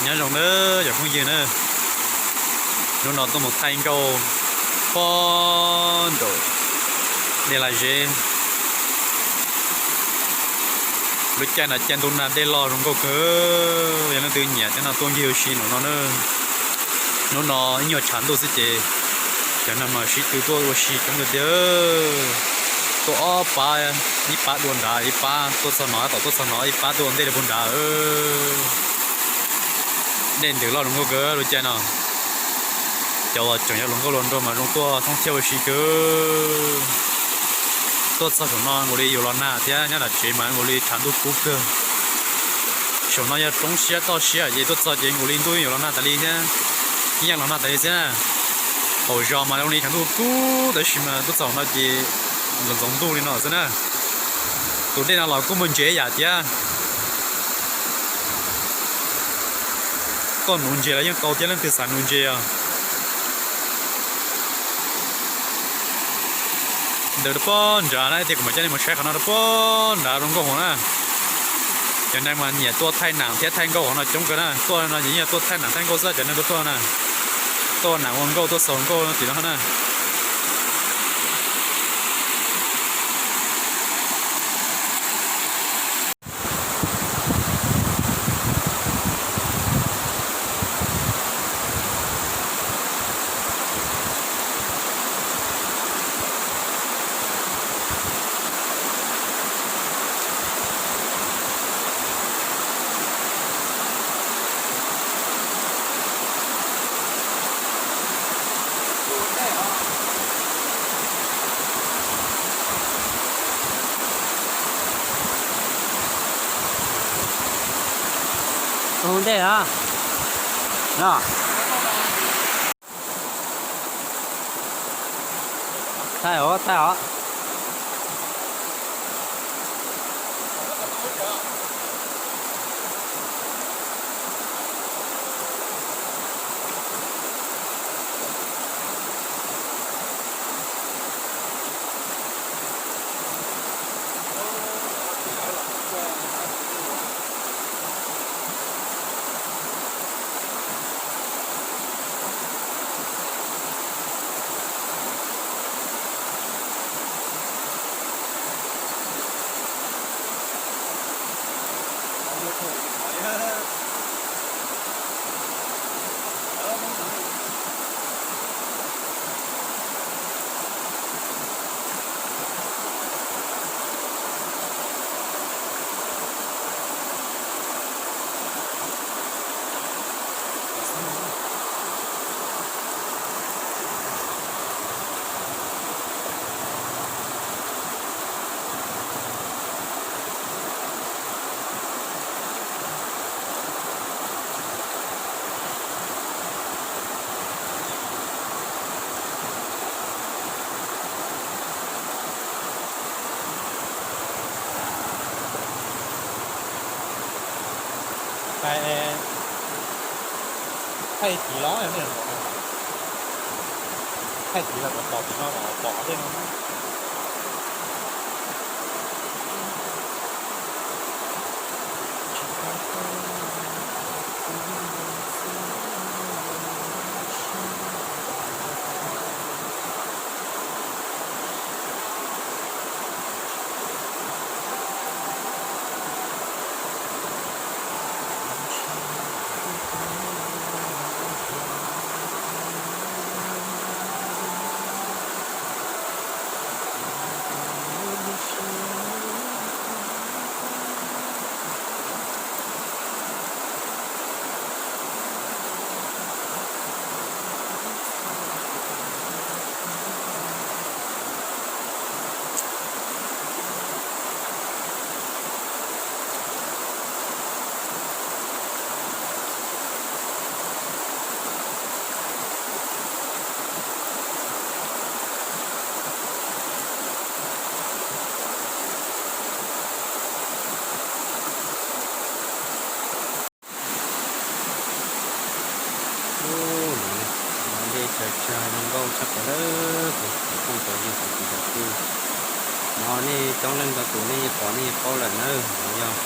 Nyob zoo na cov phooj ywg na, hnub no tuaj mus thaij nkauj pob nraum dej Laj Zeb. Lub caij no caij ntuj nag dej loj zoo nkauj kawg, yog leej twg nyiam thiab no tuaj ncig ua si nraum no na. Hnub no ib nyuag tshav ntuj xwb ces cov neeg mas sib tw tuaj ua si coob kawg tiag. Tuaj ob pab, ib pab dua nrad, ib pab tuaj txog no, tom tuaj txog no, ib pab tuaj ua ntej rau puag nrad. Dej ntws loj zoo nkauj kawg lub caij no. Cov uas tseem yog hluas nkauj hluas nraug mas zoo tuaj thoob thiab ua si kawg. Tuaj txog saum no nkaus li yuav los nag thiab, nyob nram tsev mas nkaus li tshav ntuj kub kawg. Saum no yog roob siab toj siab ces tuaj txog ces nkaus li ntuj yuav los nag tas li thiab, yeej los nag tas li xwb na. Hauv zos mas zoo li tshav ntuj kub tab sis mas tuaj txog no ces ntxoov ntxoov ntuj li no xwb na. Tus dej no los kuj muaj ntses yam thiab. Tuaj nuv ntses los yeej tau thiab, leej twg xav nuv ntses os. Ntawm rau puag nrad na, tias kuv mam coj nej mus saib qhov no rau puag nrad zoo nkauj hov na. Cov neeg mas nyiam tuaj thaij nam thiab thaij nkauj hov no coob kawg na, tuaj no ces yeej yog tuaj thaij nam thaij nkauj xwb cov neeg tuaj tuaj na. Tuaj nam ua nkauj tuaj xaus nkauj tim no na. Ua ntej a. Thaij os, thaij os. Thaij tid los, thaij tid los kom tos tim no kom pom tej no. Ub, no dej tsag tsag zoo nkauj tshaj plaws lawm, kuv cov phooj cov ywg kwv tij. No nej coob leej ntau tus nej yeej pom nej yeej paub lawm na, no yog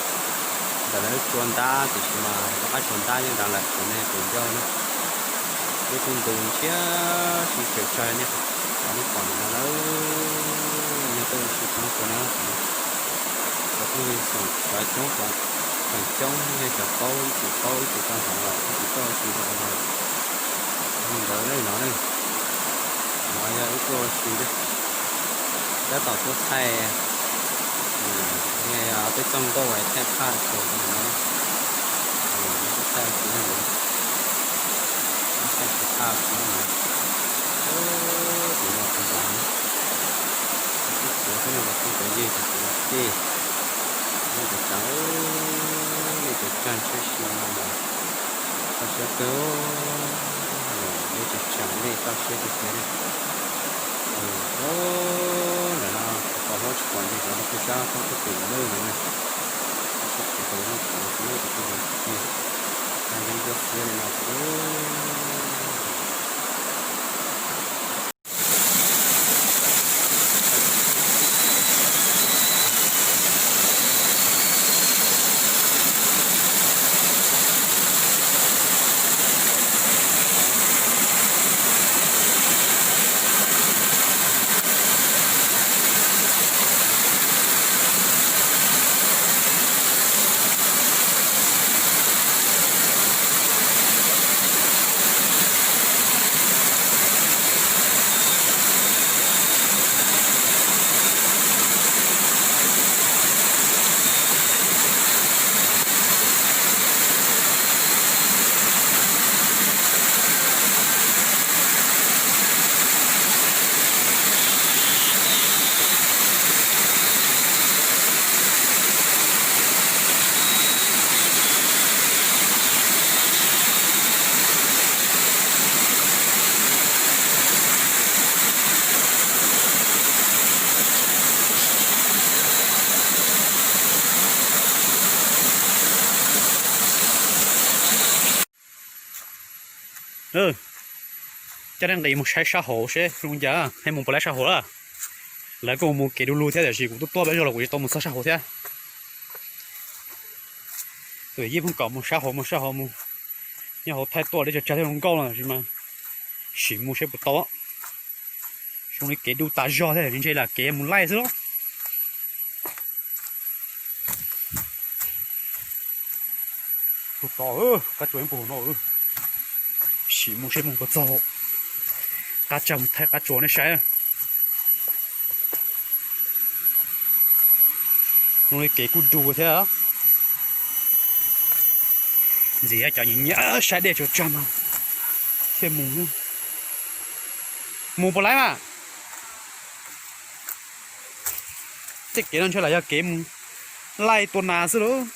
Ntawm lawv tsua ntab tiam sis mas lawv qab tsua ntab nyob nrad lawm, tsua nej tus ncauj na. Ib tug ntws ntshiab si tsaws tsawg nej, nej pom ntawm no lawm, yog tuaj ua si coob tsua na. Cov phooj ywg xeem cov coob, feem coob yog cov paub ib tug paub ib tug tau hov lawm, ib tug tuaj ua si rau hauv no lawm. Ntawd no na, no yog wb tuaj ua si na, tab tom tuaj thaij, nej peb txoj nkauj uas thaij phaj tsua no, tuaj thaij ua si na, thaij tsua phaj ua si na. Tus no tus nrad, ib tug tsuav xwb no, tus tsuav yej, tus tsuav tij, nej cov tsav, nej cov tsav ntshiab si no mas txaus siab kawg. Nej tseem tsam nej txoj siab tiag tiag li. Ntawm no tau hlab tsis pom ntses cov no kuj sab thoob thoob pem lawm na. Tsis pom tau nej cov no kuj ntawd tiag, tag yeeb cuab xiab li no xwb. Coj nej nqis mus saib sab hauv seb zoo cas, nej mus puas laib sab hauv lawm. Lawv kuj mus kev du lug thiab tiam sis kuv tuaj tuaj peb zaug los kuv tsis tau mus txog sab hauv thiab. Tus yij pheej kom mus sab hauv mus sab hauv mus, nyob hauv thaij tuaj li tsag tsag thiab zoo nkauj no tab sis mas sim mus seb puas tau. Zoo li kev du tas zog thiab, ntshe lam kev mus laij xwb los. Puag tod, qab tsuas yeej puag no. Sim mus seb mus puas txog. Qab tsag mus thaij qab tsuas nej saib. Zoo li kev kuj du thiab. Ntxiv cov nyiam nyiam saib dej tsuas tsag no thiaj mus. Mus puas laib mas. Tej kev no ntshe lam yog kev mus laij tua nas xwb lauj.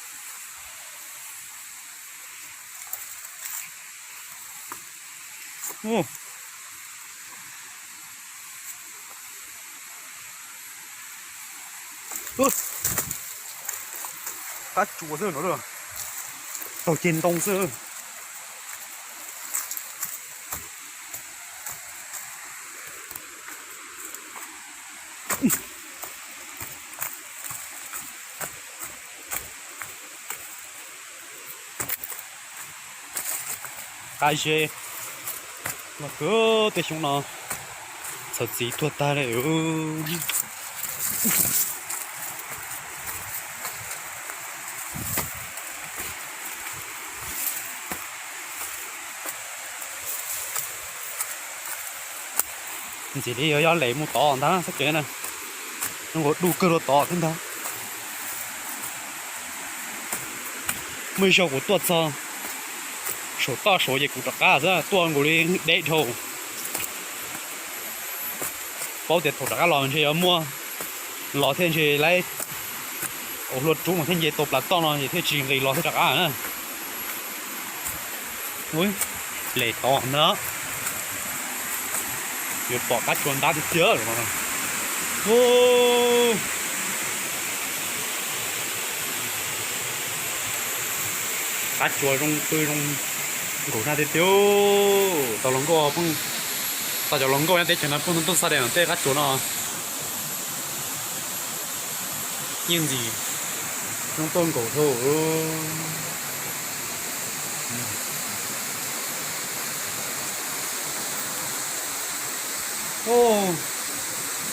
Qab tsuas xwb no, taug ceg ntoo xwb. Qab zeb loj kawg tej xyoo no, txhawv txiv tuag tag li. Ntxim li yog, yog lem mus tod ntag xab kev na, zoo nkaus du kawg rau tod thiab ntag. Muaj ib zaug kuv tuaj txog saum toj saud ces kuv rov qab xwb, tuaj nkaus li deb dhau. Paub tias thaum rov qab los ntshe yuav muaj los thiab ntshe laib ua hlua rub mas thiaj nce tau plav toj no ces thiaj tsis nqis los thiab rov qab na. Lem tod ntag, yuav pom qab tsuas ntab tiag tiag. Qab tsuas zoo pw zoo nkaum nag tiag tiag. Tau hluas nkauj, tau cov hluas nkauj nyob teb chaws no pheej tuaj xa dej tej qab tsuas no. Yeej ntxim Zoo tuaj nkaus dhau.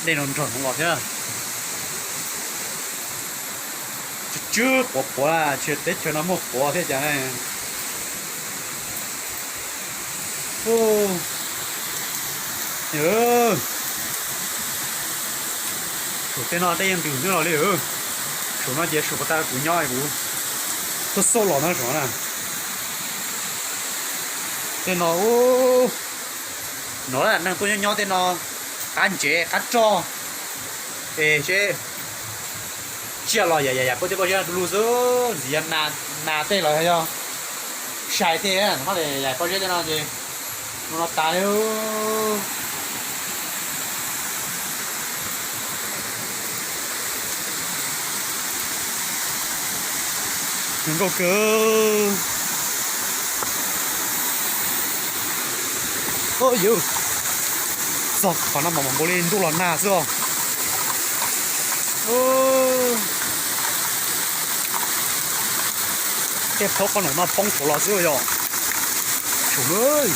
Dej no nrog hmoov los thiab. Tsw tsw quav quav, teb chaws no muaj quav thiab cas. Saum tej no tej yeej ntws hnub los li. Saum no ces saum puas tas kuv nyob kuv tuaj xauj los no saum na. Tej no, no neeg tuaj nyob nyob tej no, qab ntsev qab roj, es seb tsiaj los yam yam pob zeb pob zeb du lug xwb, ntxiv yog nas tej los yog sai tej, yam pob zeb tej no ces no tas li. Zoo nkauj kawg. Yus, txog qhov no mas mam nkaus li ntuj los nag xwb os. Tej phab qhov no poob qhuav los xwb yom. Saum,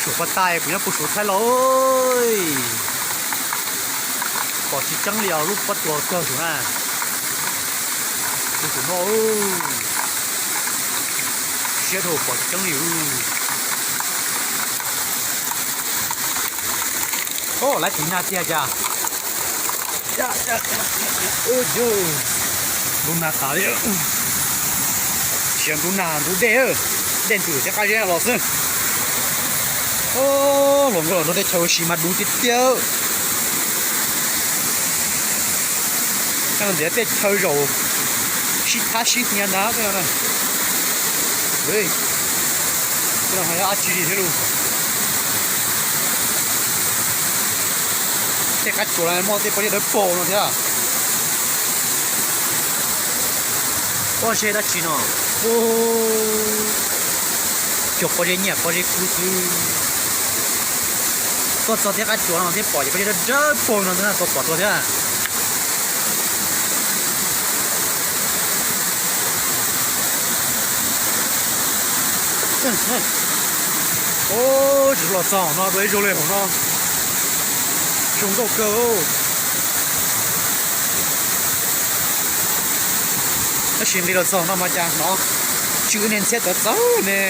saum pas tas kuv nyob puag saum Thaib Lauj. Pom tsis tseeb li os, lub pob tsuas kawg saum na. Saum no siab dhau pom tsis tseeb li. Lawv tiv nag tiag cas. Ntub nag tas li. Siav ntub nag ntub dej, dej ntws thiab qab zeb los xwb. Hluas nkauj los nrog tej chaw ua si mas dub tiag tiag. Ntxiv tej chaw zaum sib thab sib hnia ntag. Tej no yog dab tsi thiab lauj? Tej qab tsuas los muaj tej pob zeb dawb paug no thiab. Pob zeb dab tsi no? Cov pob zeb nyiaj pob zeb kub xwb. Tuaj txog thiab qab tsuas no thiab pom cov pob zeb dawb paug no xwb na, tau pom tuaj thiab. Tsis los txog no dua ib zaug li hauv no. Zoo nkauj kawg. Tab sis nqis los txog no mas cas hnov tsw niag ntxhiab txawv txawv ne.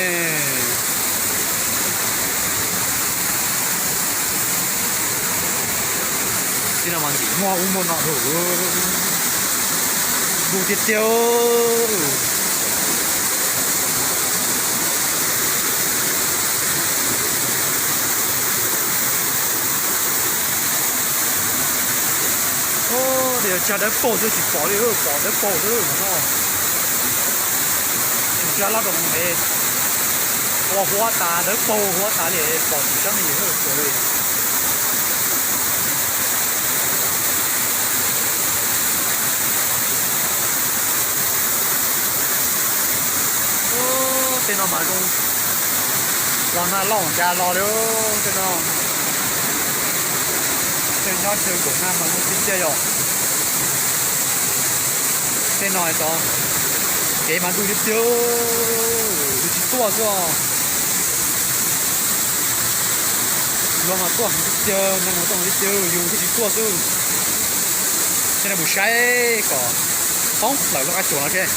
Tib no mas ntim muaj ub muaj no, du tiag tiag. Tej tsag dawb paug xwb tsis pom li, pom dawb paug xwb no. Tsag loj rau ntev, ua huab tas dawb paug huab tas li, pom tsis tseeb li. Tej no mas zoo, los nag loj cas los li tej no. Tej nyob chaw nkaum nag mas zoo tiag tiag yom. Tej no hais tod kev mas du tiag tiag, yus tsis tuaj xwb os. Luag mas tuaj heev tiag tiag, neeg mas tuaj heev tiag tiag, yus thiaj tsis tuaj xwb. Tej no mus saib kom poob plaws lub qab tsuas no seb.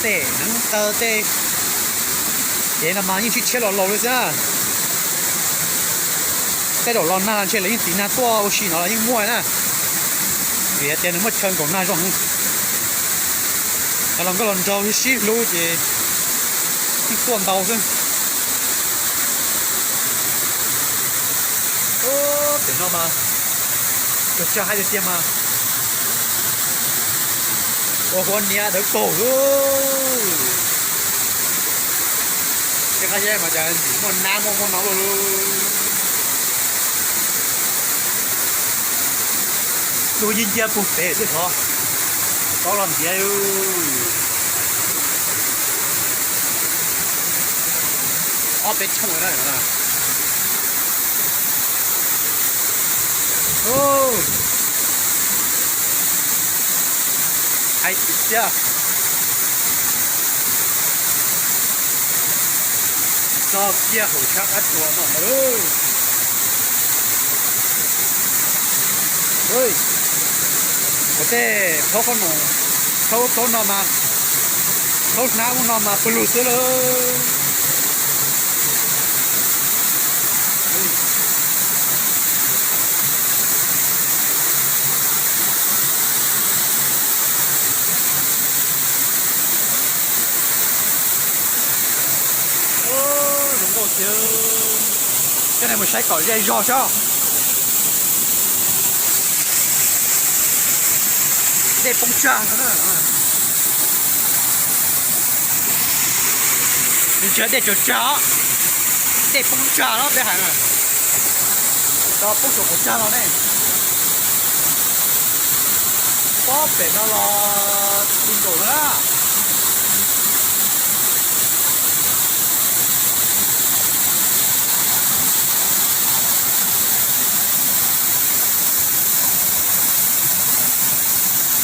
Tej neev taw tej kev no mas yeej sib tshiab los laus li xwb na. Tej zaum los nag los ntshe lawv yeej tiv nag tuaj ua si no los yeej muaj na. Vim hais tias nws muaj chaw nkaum nag zoo heev. Cov hluas nkauj hluas nraug sib hlub ces yeej tuaj ntau xwb. Pem no mas, cov tsag hais tiag tiag mas, ua huab niab dawb paug. Tej qab zeb mas cas ntxim muaj nab muaj muaj no luaj. Dub nciab nciab puag pem xwb, thov rov los ntiav. Ob peb tshooj na. Ub, hais tiag tiag. Txog kiag hauv sab qab tsua no lawm. Ua tej plaub qhob no, plaub plaub no mas, plaub hnab ub no mas pw lug xwb lawm. Zoo nkauj thiab. Coj nej mus saib kom ze zog saib. Dej poob tsag no na. Nws tsis yog dej tsaws tsag os, dej poob tsag no peb hais na. Tau poob saum qaum tsag no ne. Pob pem no los ti nkaus na.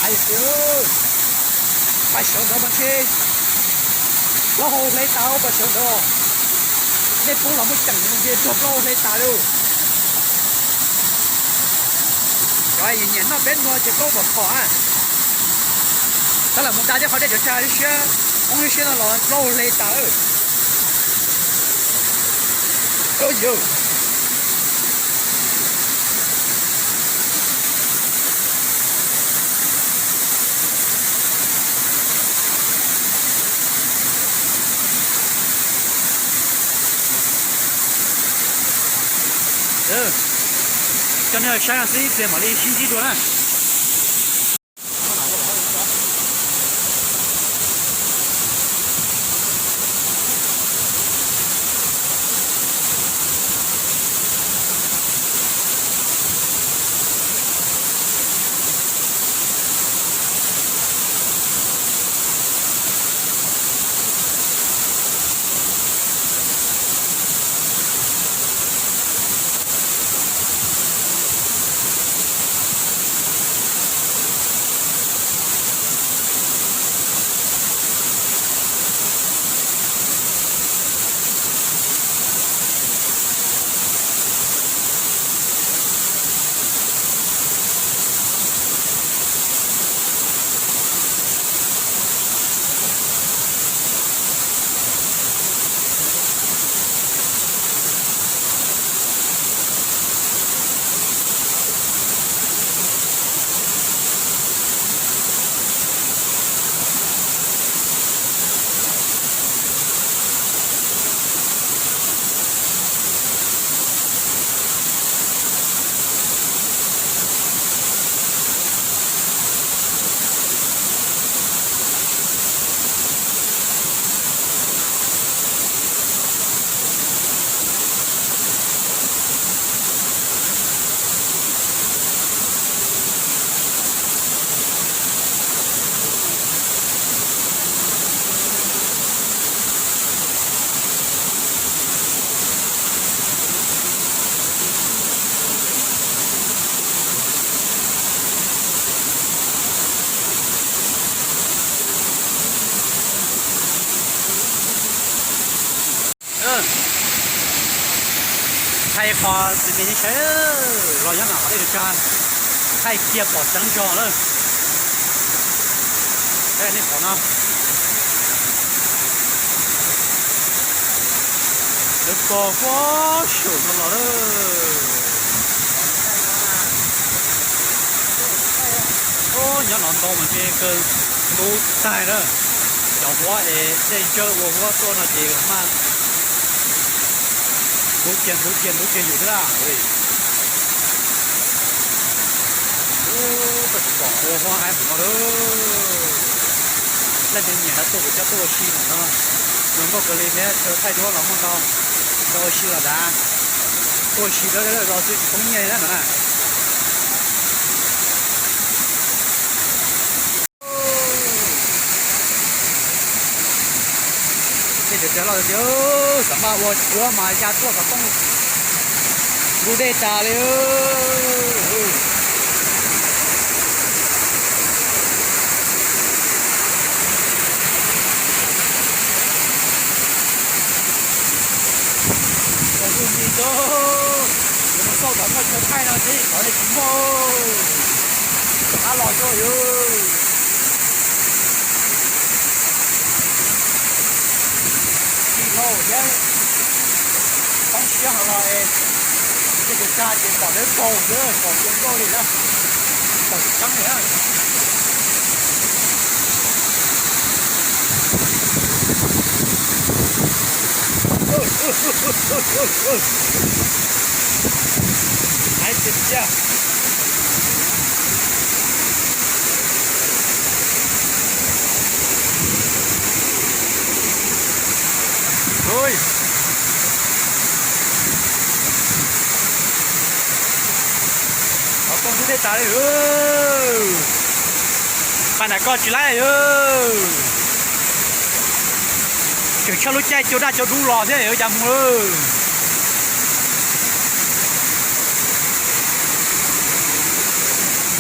Hais tias, pais sawv ntawd mas ntshe plaub hau hle tas, pais sawv ntawd dej poob los muaj ceem ntshe rog plaub hau hle tas li. Cov nyiam noj peb nua ces plaub pom phom a. Tab lam mus da thiab qhov dej tsaws tsag siab, poob siab no los plaub hau hle tas. Coj nej saib no xwb ib pliag mam li sib ntsib dua na. Thaij qhov txiv me ne saib los nyob no qhov dej tsaws tsag, thaij kiag pom tseeb zog lawm. Nej pom no, lawv pog huab saum no los lawm. Nyob no ntau mas ntshe kawg ntub tag na. Cov huab es dej ntsawj ua huab tuaj no ces maj ntub kiag ntub kiag ntub kiag yus thiab na. Koj tsis pom ua huab haib mus no lawm. Leej twg nyiam no tuaj kuv coj tuaj ua si mus no. Zoo nkauj kawg li thiab, chaw thaij duab los muaj ntau, chaw ua si los dav. Tuaj ua si dawb dawb los xwb tsis poob nyiaj li na no na. Tej cov cov loj tiag, xav maj ua cuab mas ya tuaj xov tooj. Ntub dej tas li. Ntub ntub, yuav mus xauj tom koj chaw thaij no thiab, qhov no tsis muaj, rov qab los xwb yog. Tsis dhau thiab, poob siab heev los es tej tus kag ces pom dawb paug xwb, pom zoo nkauj li na, pom tseeb li na. Hais tiag tiag. Ui, qhov poob ntub dej tas li. Paj nram koj tsis laib. Tseem tshuav lub caij cua daj cua dub los thiab, ua cas mus.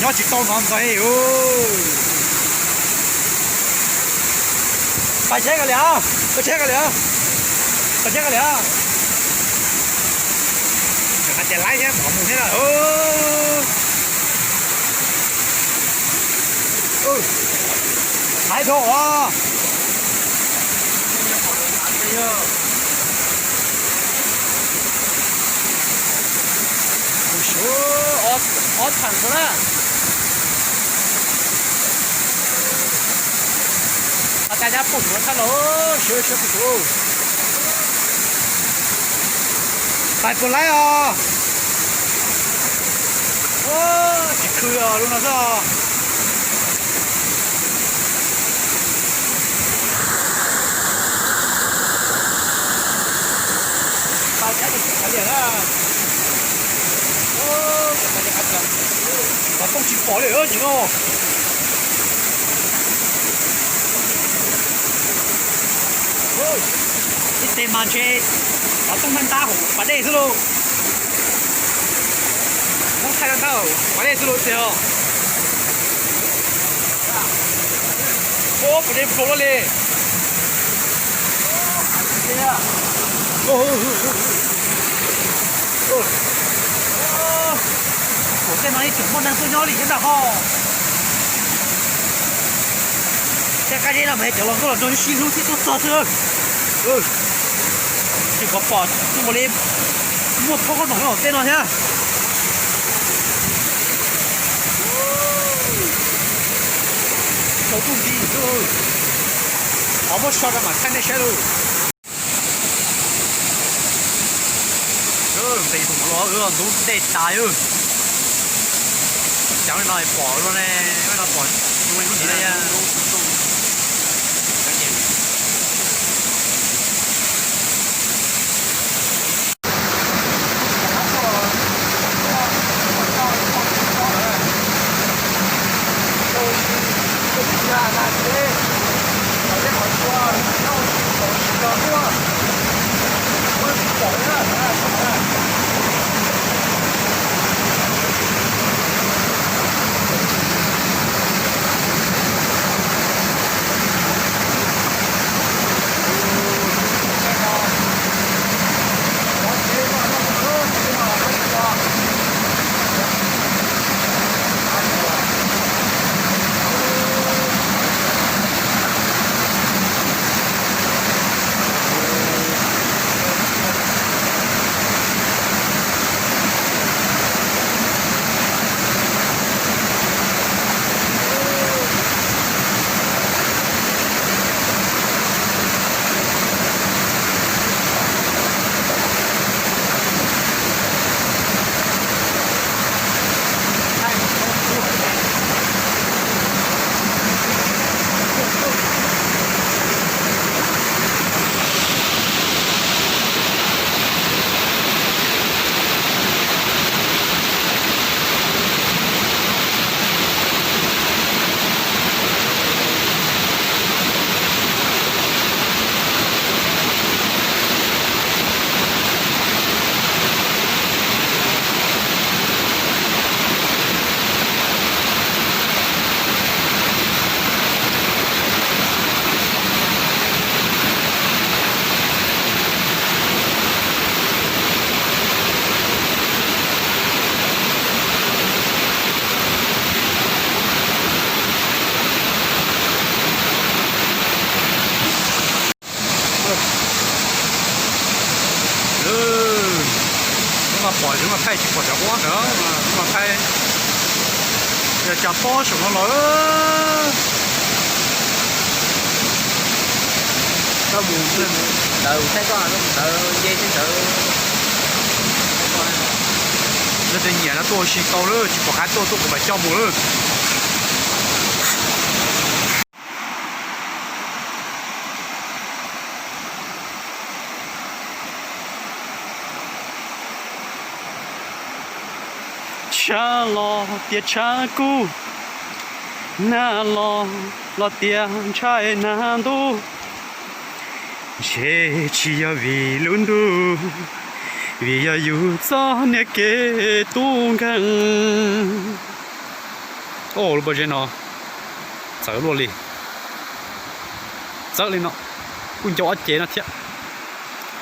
Nyob tsis tau nov ntxeev. Pais tsheb koj liam, pais tsheb koj liam, pais tsheb koj liam. Hais tias laib thiab mov mus thiab na. Hais dhau os. Kuv xyuv ob theem ntau na. Os, caj nyab poj ntsuav tshaj los, xyuv xyuv kuv xyuv. Pais puas laib os. Tsis khw os, lub no xwb os. Pais tsheb tsis tau liam na. Qhov poob tsis pom li nim no. Ib teg mas ntshe qhov tooj ntab ntab hauv pas dej xwb lauj. Muab thaij ntab ntab hauv pas dej xwb lauj ib teg os. Ua pas dej plhu luaj li. Ua tej no yeej tseem muaj neeg tuaj nyob li thiab ntag hos. Tej qab zeb no mas cov hluas nkauj los nrog sib hlub thiab tuaj txog xwb. Tsis pom pom txog li muaj phauj koj nom los tej no thiab. Tsaus ntuj nti xwb, qhov muab so rau mam thaij nej saib lauj. Nqis tus los ntub dej tas. Cov no pom luaj ne, no pom zoo li lub ntxiv na. Pom yuav mas thaij tsis pom cov ua ntawd mas thaij. Yog cas pob saum no los. Ntawd thaij koj ntawd nce thiab ntawd. Leej twg nyiam no tuaj ua si tau lawm, tsis pom qab tuaj tuaj kuv mam coj mus lawm. Tshav los tias tshav kub, nag los los tias ntshai nag ntuj, ntshe tsis yog vim lub ntuj, vim yog yus txoj niag kev tub nkeeg. Lub pob zeb no txawv luaj li, txawv li no, kuj ncau ob cev no thiab.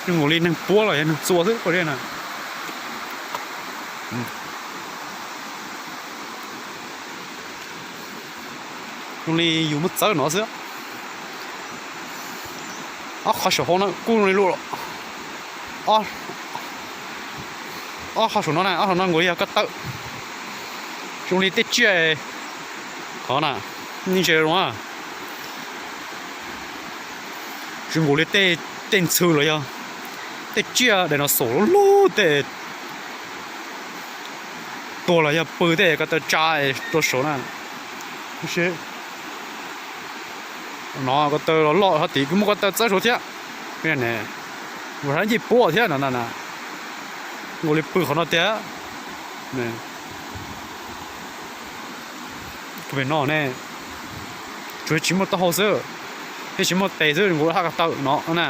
Zoo nkaus li neeg puab los yog neeg txua xwb pob zeb na. Zoo li yus muab txawb no xwb. Ob qhov saum hauv no kuj zoo li luaj. Ob qhov saum no na, ob qhov no nkaus li yog ko taw. Zoo li tej tsiaj qhov na, nej ntsia zoo na. Zoo nkaus li tej ntxhw los yog tej tsiaj dinosaur lub lub tej tuag los yog pw tej ko taw tsa rau saum na. No ko taw los loj hov tim kuj muaj ko taw txawb saud thiab. Ua sab ncej puab thiab no na. Nkaus li pw qhov no tiag. Pem no ne, tsuas tsis muaj taub hau xwb, thiab tsis muaj tes xwb, nkaus li haj ko taw no na.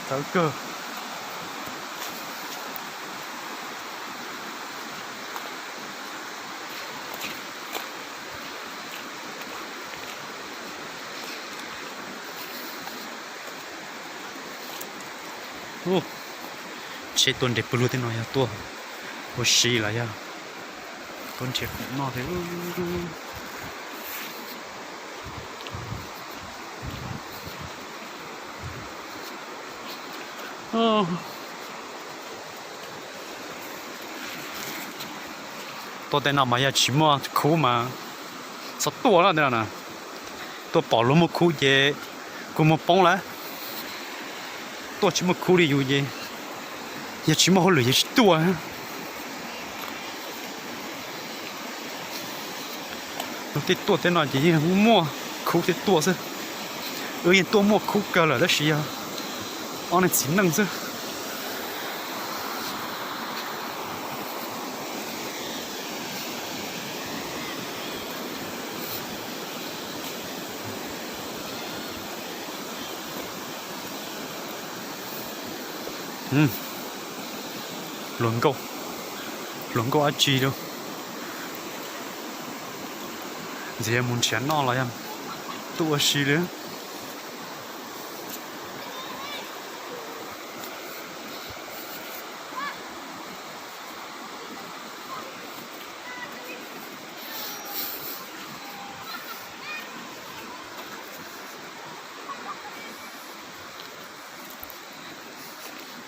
Txawv kawg. Tsheb tuaj nres pw luag tej no yog tuaj ua si los yog tuaj nrhiav khoom noj thiab. Tuaj tej no mas yog tsis muaj khub mas txhob tuaj na tej no na. Tuaj pom luag muaj khub ces kuj muag poob lawm. Tuaj tsis muaj khub li yus ces yog tsis muaj hauj lwm yus tsis tuaj. Luag tej tuaj tej no ces yeej muaj khub thiaj tuaj xwb. Wb yeej tuaj muaj khub kawg lawm tab sis yog ob neeg txiv neej xwb. Hluas nkauj, hluas nkauj dab tsi rau. Ntxiv yog mus nrhiav noj los yog tuaj ua si li.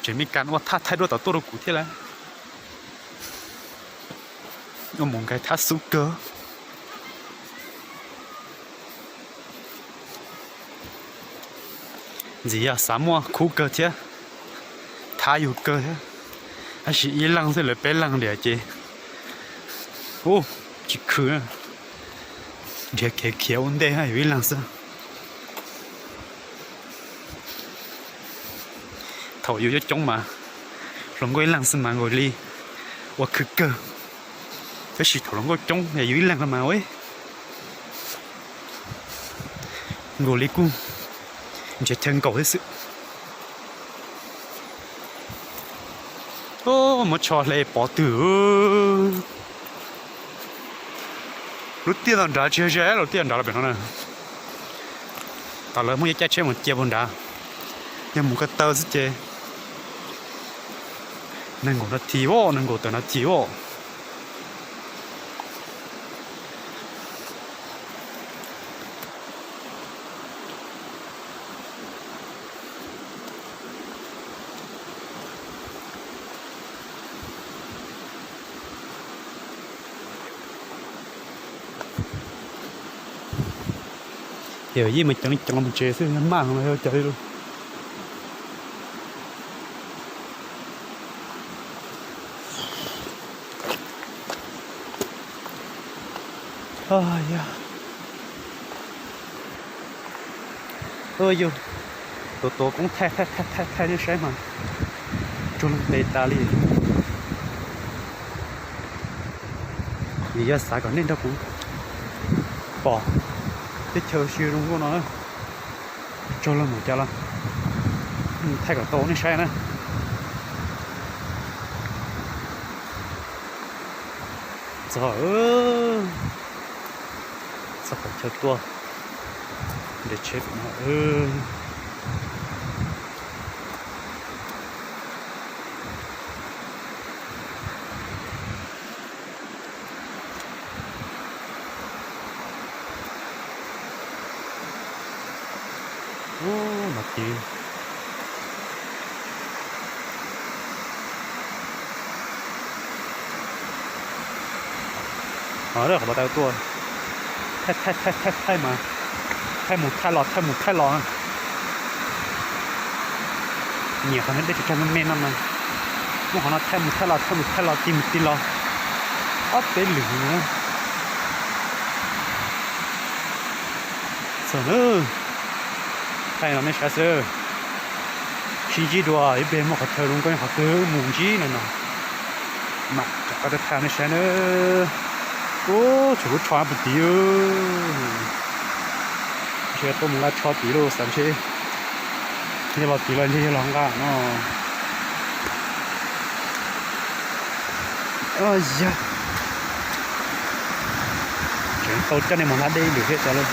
Tseem me kas ua thaj thaij duab tom tuaj rau kuv thiab lawm. Ua mus nkais thab xub kawg. Ntxim yog xav muaj khub kawg thiab, thab yus kawg thiab. Tab sis ib leeg xwb lawv peb leeg ntiam ces, u, tsis khw. Nrhiav khiav khiav ua ntej yus ib leeg xwb. Thaum yus coob coob mas hluas nkauj ib leeg xwb mas nkaus li ua khw kawg. Tab sis thaum hluas nkauj coob es yus ib leeg no mas nkaus li kuj nrhiav chaw nkaum thiab xwb. Muab tsho hle pov twg. Lub tiaj ntawm nrad tsis yog ze, lub tiaj nrad los pem no na. Tam lawv muab cov caij tsheb mus cia puag nrad. Yog mus ko taw xwb ces nees nkaum nas this os, nees nkaum tawm nas this os. Yog yeej mas ceev ceev mus tsev xwb, maj los yog cas li lawm. Yog, tuav tuav koob thaij thaij thaij thaij nej saib mas tsuag leej tes tas li. Vim yog xav kom nej nrog kuv pom teb chaws siv zoo nkauj no na. Tsuag leej mus cas los thaij kom tau nej saib na. Txog, txog qhov chaw tuaj, nres tsheb pem no. Ub, no ces qhov pov tau tuaj, thaij thaij thaij thaij mas, thaij mus thaij los thaij mus thaij los. Nyiam qhov no dej tsaug tsaug me me no mas, muab qhov no thaij mus thaij los thaij mus thaij los tig mus tig los ob peb lwm na. Txog na, thaij no nej saib xwb. Sib ntsib dua ib pliag muaj qhov chaw zoo nkauj qhov twg mus ntsib no no. Mam rov qab tuaj thaij nej saib na. Ub, tshuav lub tsho puag tid. Ntshe tuaj mus nqa tsho tid lauj, xav ntshe yog los tid los ntshe yog los nqa no. Yog, tseem tau coj nej mus hla dej ib lwm thiab cas lauj.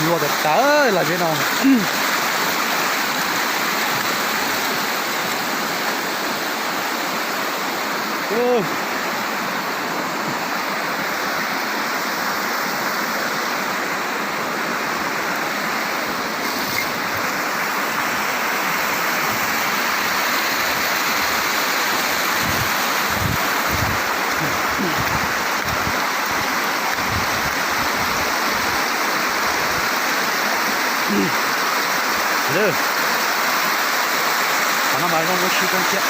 Luaj tas tas los zeb no. Qhov no mas zoo ua si zoo thiab.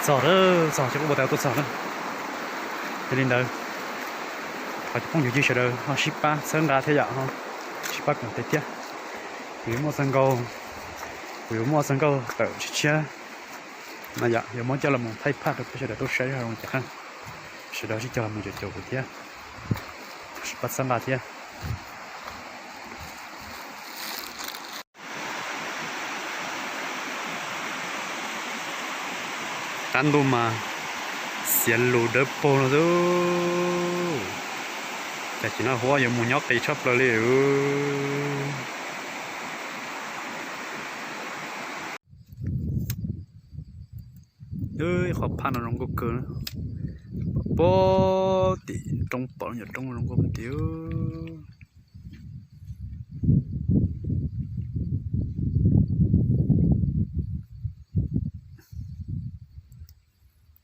Txog lawm, txog ces kuv ua tau tuaj txog na. Yog li ntawd, thov cov phooj ywg sawv daws ho sib pab txhawb nqa thiab yom, ho sib pab koom tes thiab. Kuv yuav muaj txog nkauj, kuv yuav muaj txog nkauj tawm tshiab tshiab no yom, yuav muab coj los mus thaij phaj rau peb sawv daws tau saib zoo li cas. Sawv daws sib cog los mus caum caum kuv thiab, sib pab txhawb nqa thiab. Qab ntuj mas xiav lus dawb paug no xwb. Cas ces no huab yuav mus nyob qis tshaj plaws li. Qhov phaj no zoo nkauj kawg, pom tim roob, pom nyuam roob zoo nkauj tiag.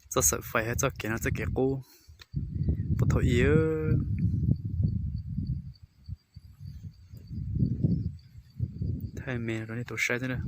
Txoj xaim fais hab txoj kev no txoj kev qub puag thaum ub. Thaij me rau nej tau saib xwb na.